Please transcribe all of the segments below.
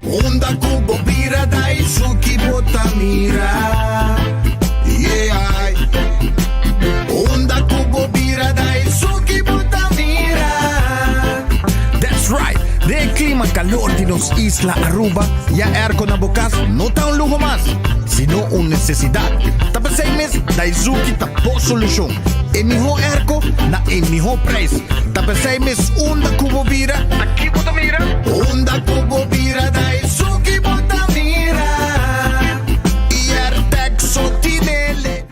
Unda ku bo bira Daisuki bo ta mira Yeah Unda ku bo bira Daisuki bo ta mira That's right! Den e klima kalor di nos isla Aruba, ya airco na bo kas no ta un luho mas, sino un nesesidat. Ta p'esei mes Daizuki ta bo solushon. E mihó airco na e mihó prijs. Ta p'esei mes unda ku bo bira, aki bo ta mira. Unda ku bo bira Daizuki bo ta mira I airtec so tinele.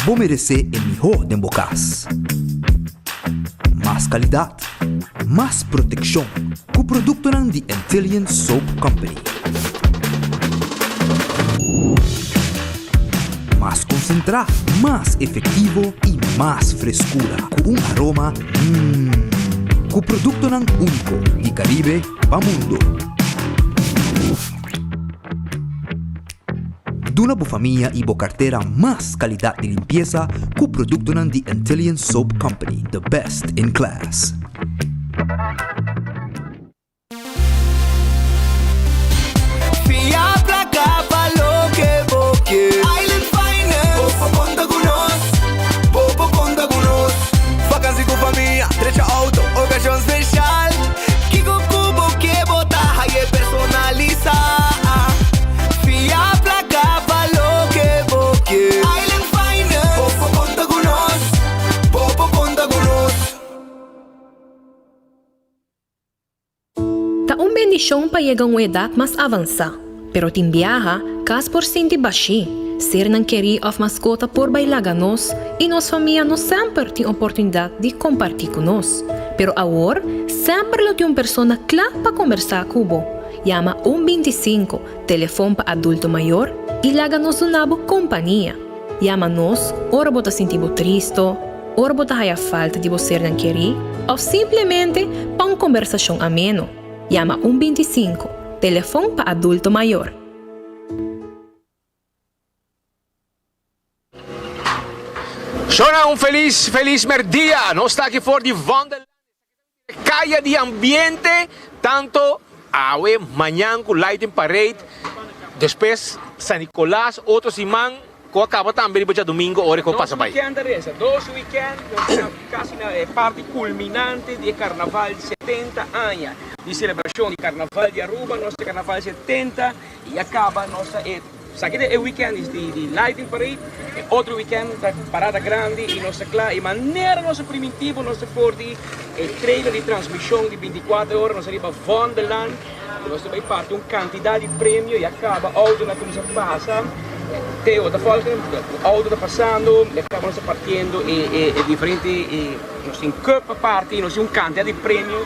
Bo meresé e mihó den bo kas. Mas kalidat, mas protekshon ku produktonan di Antillian Soap Company. Mas konsentrá, mas efektivo i mas freskura ku un aroma mmm. Ku produktonan úniko di Karibe pa mundo. Duna bo famia i bo kartera mas kalidat di limpiesa ku produktonan di Antillian Soap Company, the best in class. Fia placa pa loke bo ke. Island Finance. Bo por conta cu nos. Bo por conta cu nos. Vakantie cu famia, trecha auto, ocasion special. Kiko ku bo ke bo ta haye personalisa. Fia plaka pa loke bo ke. Island Finance. Bo por konta ku nos. Bo por konta ku nos. Ta un bendishon pa yega un edat mas avansá, pero tin biaha kas por sinti bashí, sernan kerí òf maskota por bai laga nos i nos famia no semper tin oportunidat di kompartí ku nos. Pero awor semper lo tin un persona kla pa kombersá ku bo. Yama un 25, telefon pa adulto mayor, i laga nos duna bo kompania. Yama nos ora bo ta sinti bo tristo, ora bo ta haya falta di bo sernan kerí òf simplemente pa un kombersashon ameno. Yama un 25, telefon pa adulto mayor. Shona un felis felis merdia. Nos ta aki for di Wonderland. Kaya di ambiente tanto awe, mañan ku Lighting Parade, despues San Nicolas otro siman ku a kaba tambe riba djadumingo ora ku a pasa bai. Dos weekend a resa, dos weekend nos ta kasi na e parti kulminante di e karnaval di 70 aña di selebrashon di karnaval di Aruba, nos ta karnaval 70 i a kaba nos ta e Esaki ta e weekend di di Lighting Parade, e otro weekend ta Parada Grandi y nos ta cla y manera nos a priminti bo nos ta for di e trailer di transmision di 24 ora nos a riba Vondelland nos ta bay parti un cantidad di premio y a caba auto na cuminsa pasa Theo ta volgen auto ta pasando y a caba nos ta partiendo e e e diferente e nos tin cup pa parti nos tin un cantidad di premio.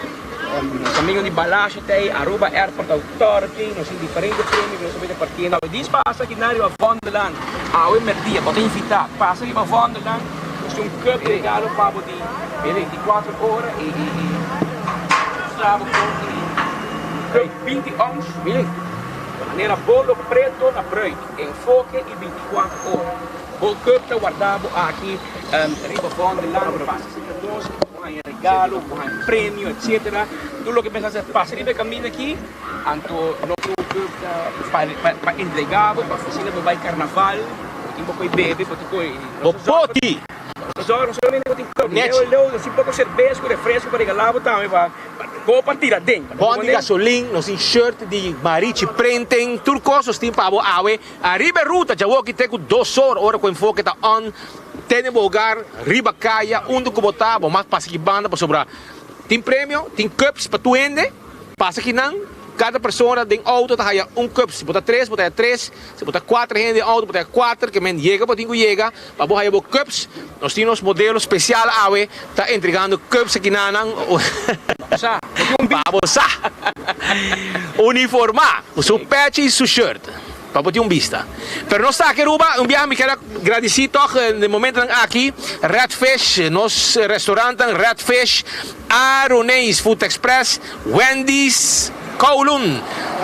Nos amigo di Balashi ta ei, Aruba Airport Authority, nos tin diferente premio ku nos a bini partiendo. Awe dis pasa aki nan riba Vondelland, awe merdia bo ta invita, pasa riba Vondelland, nos tin un cup di regalo pa bo di 24 ora y mustra bo con e cup 20 ons, manera bolo preto na bruid, enfoke y 24 ora. Bo cup ta warda bo aki riba Vondelland, pasa cerca nos. Bo haña regalo, bo haña premio, etcetera. Tur loke pensa hacer, pasa riba e caminda aki, anto no tin un club ta pa pa entrega bo, pa asina bo bai carnaval, bo tin bo koe bebe, bo tin koe. Bo poti! No solamente bo tin cup, leu leu nos tin poco cerveza cu refresco pa regala bo tambe pa bo pa tira den. Bon di gasolin, nos tin shirt di Marichi Printing, tur cos nos tin pa bo awe. Ariba e ruta djawoki te cu dos or, ora cu enfoke ta on. Tene bo hogar riba kaya unda ku bo ta, bo mas pasa ki banda pasobra tin premio, tin cups pa tur hende, pasa ki nan, Kada persona den outo ta haya un cup. Si bo ta tres, bo ta haya tres. Si bo ta kuater hende den outo, bo ta haya kuater. Ke men yega bo tin ku yega pa bo haya bo cups. Nos tin nos modelo spesial awe ta entregando cups aki na nan. Pa bo sa. Uniformá ku su pechi i su shirt. Pa bo tin un bista. Pero nos ta aki Aruba, un biaha mi kier a gradisí tòg den momentonan aki Red Fish, nos restaurantnan Red Fish, Aroneis Food Express, Wendy's, Kowloon,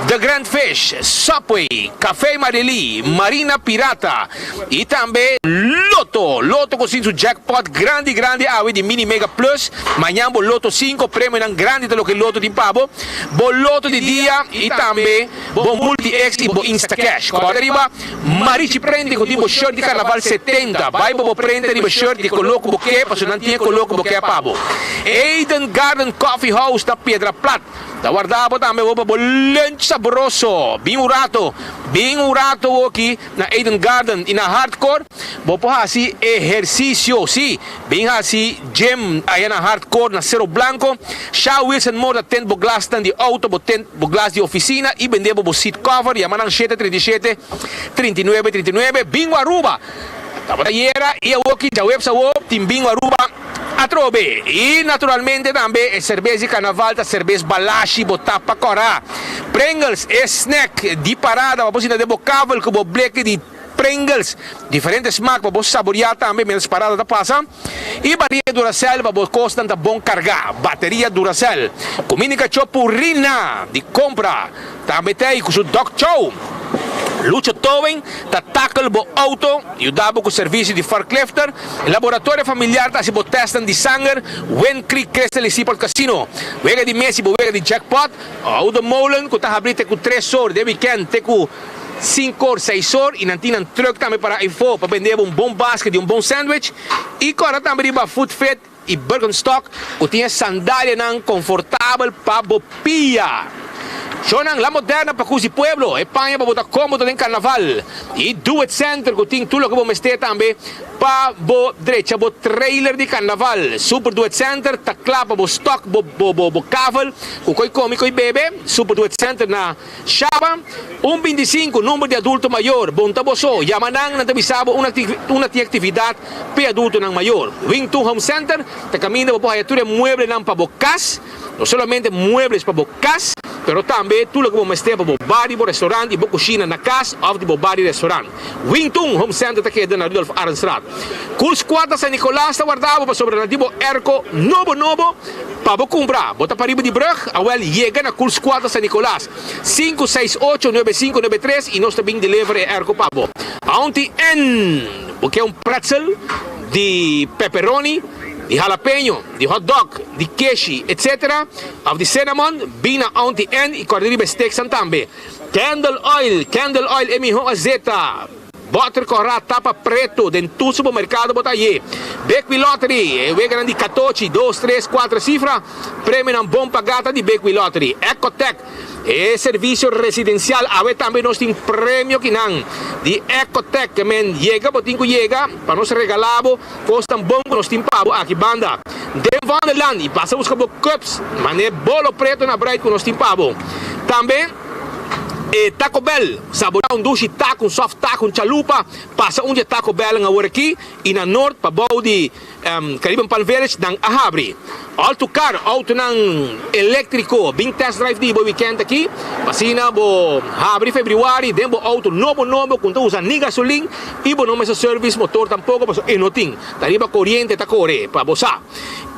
The Grand Fish, Subway, Café Marily, Marina Pirata y tambe Lotto. Lotto cu sin su jackpot grandi grandi awe di Mini Mega Plus. Mañan bo Lotto cinco premionan grandi ta loke Lotto tin pa bo. Bo Lotto di dia y tambe bo Multi X y bo Instacash. Corda riba Marichi Prente cu tin bo shirt di Carnaval 70. Bay bo bo prente riba shirt di color cu bo ke pasobra nan tin e color cu bo ke pa bo. Eden Garden Coffee House na Piedra Plat ta warda bo tambe bo pa bo lunch sabroso. Bin un rato, bin un rato woki na Eden Garden y na Hardcore bo por haci ehercicio. Si, bin haci gym aya na Hardcore na Cerro Blanco. Sha Wilson Moore ta tent bo glasnan di auto, bo tent bo glas di oficina y bende bo bo seat cover. Yama nan shete 37 39 39. Bingo Aruba tabata ayera y awoki djaweps awo tin Bingo Aruba atrobe. Y naturalmente tambe e cerbes di carnaval ta cerbes Balashi bo tapa cora. Pringles e snack di parada pa bo sinta den bo kavel cu bo bleki di Pringles, diferente smaak pa bo saboreá tambe mientras parada ta pasa. I bateria Duracell pa bo kosnan ta bon kargá. Bateria Duracell. Kuminda kachó Purina di kompra tambe ta ei ku su Dog Chow. Lucho Towing ta tackle bo auto, yuda bo ku servisio di forklifter. Laboratorio Familiar ta hasi bo testnan di sanger. Wind Creek Crystal i Seaport Casino. Wega di mes i bo wega di jackpot. Oude Molen ku ta habrí te ku tres or den wikènt te ku. Sinkor, seisor i nan tin nan truck tambe para efo pa bende bo un bon basket di un bon sandwich i kòrda tambe riba Food Fit i Birkenstock ku tin e sandalianan konfortabel pa bo pia. Shownan La Moderna pa kusi pueblo, e paña pa bo ta kómodo den karnaval i Do It Center ku tin tur loke bo mester tambe pa bo drecha bo trailer di karnaval. Super Do It Center ta kla pa bo stock bo bo kavel ku koi komi koi bebe. Super Do It Center na. Shaba, un 25, number di adulto mayor, bon ta bo so, yama nan, nan ta bisa bo unda unda tin actividad p'e adultonan mayor. Wing Tun Home Center ta caminda bo por haya tur e mueblenan pa bo cas, no solamente muebles pa bo cas, pero tambe tur loke bo mester pa bo bar di bo restaurant y bo cushina na cas of di bo bar di restaurant. Wing Tun Home Center ta keda na Rudolf Arendstraat. Cool Squad na San Nicolas ta warda bo pasobra nan tin bo airco nobo nobo pa bo cumpra. Bo ta pariba di brug? Awel yega na Cool Squad na San Nicolas, sinku seis ocho nuebe sinku nuebe tres y nos ta bin deliver e airco pa bo. Auntie N, bo ke un pretzel di pepperoni, di jalapeño, di hot dog, di keshi, etc. Of di cinnamon? Bin na Auntie N y corda riba e steaksan tambe. Candle oil, Candle oil e miho azeta. Bòter kòrá tapa preto den tur supermerkado bo ta haye. Big Lottery, e weganan di katochi, dos, tres, kuater sifra, premionan bon pagá ta di Big Lottery. Ecotec, e servisio residensial, awe tambe nos tin premio kinan di Ecotec. Ke men yega bo tin ku yega pa nos regalá bo kosnan bon ku nos tin pa bo aki banda den Wonderland i pasa buska bo cups manera bolo preto na breit ku nos tin pa bo. Tambe. E Taco Bell, saborea un dushi taco, un soft taco, un chalupa, pasa un di e Taco Bellnan awor aki y na Noord pabou di Caribbean Palm Village nan a habri. All to Car, autonan electrico, bin test drive di bo e weekend aki, pa asina bo habri februari den bo auto nobo nobo cu no ta usa ni gasolin y bo no mester service motor tampoco pasobra e no tin, ta riba coriente ta core pa bo sa.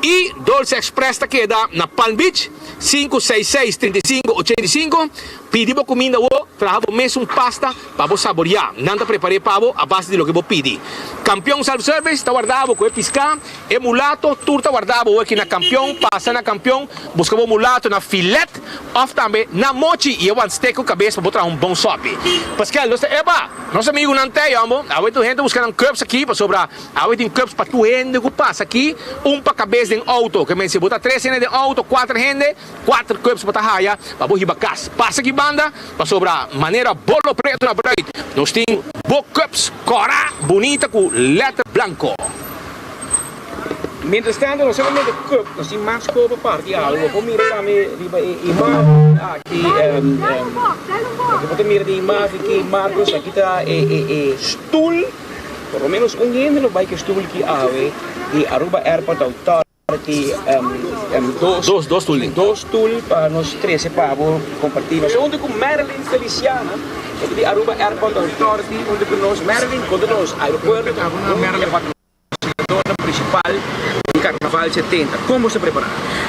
Y Dolce Express ta keda na Palm Beach. Sinku seis seis 35 85 Pidi bo kuminda wo, traha bo mes un pasta pa bo saboriá. Nan ta prepar'é pa bo a base di loke bo pidi. Kampion Self Service ta warda bo ku e piská, e mulato, tur ta warda bo aki na Kampion. Pasa na Kampion, buska bo mulato na filet òf tambe na mochi i e wan stek ku kabes pa bo traha un bon sòpi. Paskel, nos ta eba! Nos amigunan t'ei, hombo. Awe tur hende buska nan cups aki pasobra Awe tin cups pa tur hende cu pasa aki, un pa cabes den auto. Ke men si bo ta tres hende den auto, cuater hende, cuater cups bo ta haya pa bo hiba cas. Pasa aki banda, pasobra manera bolo preto na bruid, nos tin bo cups cora bunita cu letter blanco. Mientras tanto, no solamente cup, nos tin mas cos pa parti algo. Bo por mira tambe riba e imagen aki, loke bo ta mira den imagen aki, Marcos, aki ta e e e stoel. Por lo menos un hende lo bai cu e stoel aki awe di Aruba Airport Authority. Dos, Dos, dos stoel. Dos stoel pa nos trece pa bo comparti. Nos hunto cu Marilyn Feliciana, e ta di Aruba Airport Authority, hunto cu nos. Marilyn, conta nos, aeropuerto ta un di e patrocinadornan principal di Carnaval 70. Con bo sta prepara?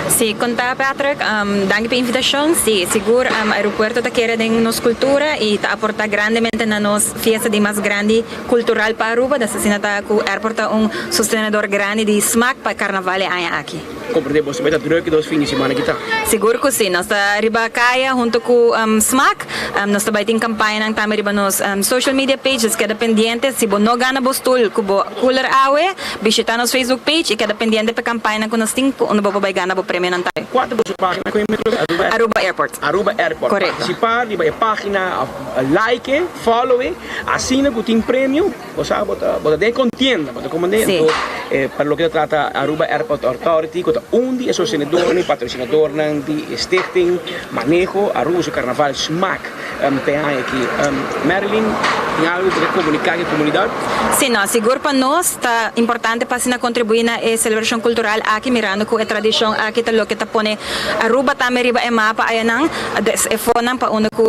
Sí, conta Patrick, danki pa e invitacion. Sí, sigur aeropuerto ta kere den nos cultura y ta aporta grandemente na nos fiesta di mas grandi cultural pa Aruba. Des asina ta cu airport ta un sostenedor grandi di Smaak pa carnaval e aña aki. Comprende boso bay ta druk e dos fin di simana aki ta? Sigur cu si. Nos ta riba caya hunto cu Smaak. Nos ta bay tin campañanan tambe riba nos social media pages. Keda pendiente. Si bo no gana bo stoel cu bo cooler awe, bishita nos Facebook page y keda pendiente pa e campañanan cu nos tin cu unda bo por bay gana bo premionan tambe. Cua ta boso pagina cu e metro Aruba Airport? Aruba Airport. Aruba Airport. Correcto. Participa riba e pagina of like, follow e, asina cu tin premio. Bo sa bo ta bo ta den contienda, bo ta como den. Sí. Anto pa loke ta trata Aruba Airport Authority cu ta un di e sostenedornan y patrocinadornan di e Stichting Maneho Aruba su Carnaval Smaak p'e aña aki. Marilyn, tin algo cu ta comunica cu e comunidad? Sí, no, sigur pa nos ta importante pa asina contribui na e celebracion cultural aki mirando cu e tradicion aki ta loke ta pone Aruba tambe riba e mapa ayanan, des e fonan pa unda cu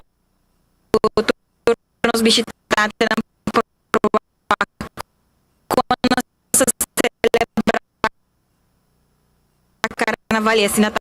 tur nos bishitantenan por wak kon nos ta selebrá karnaval i asina ta.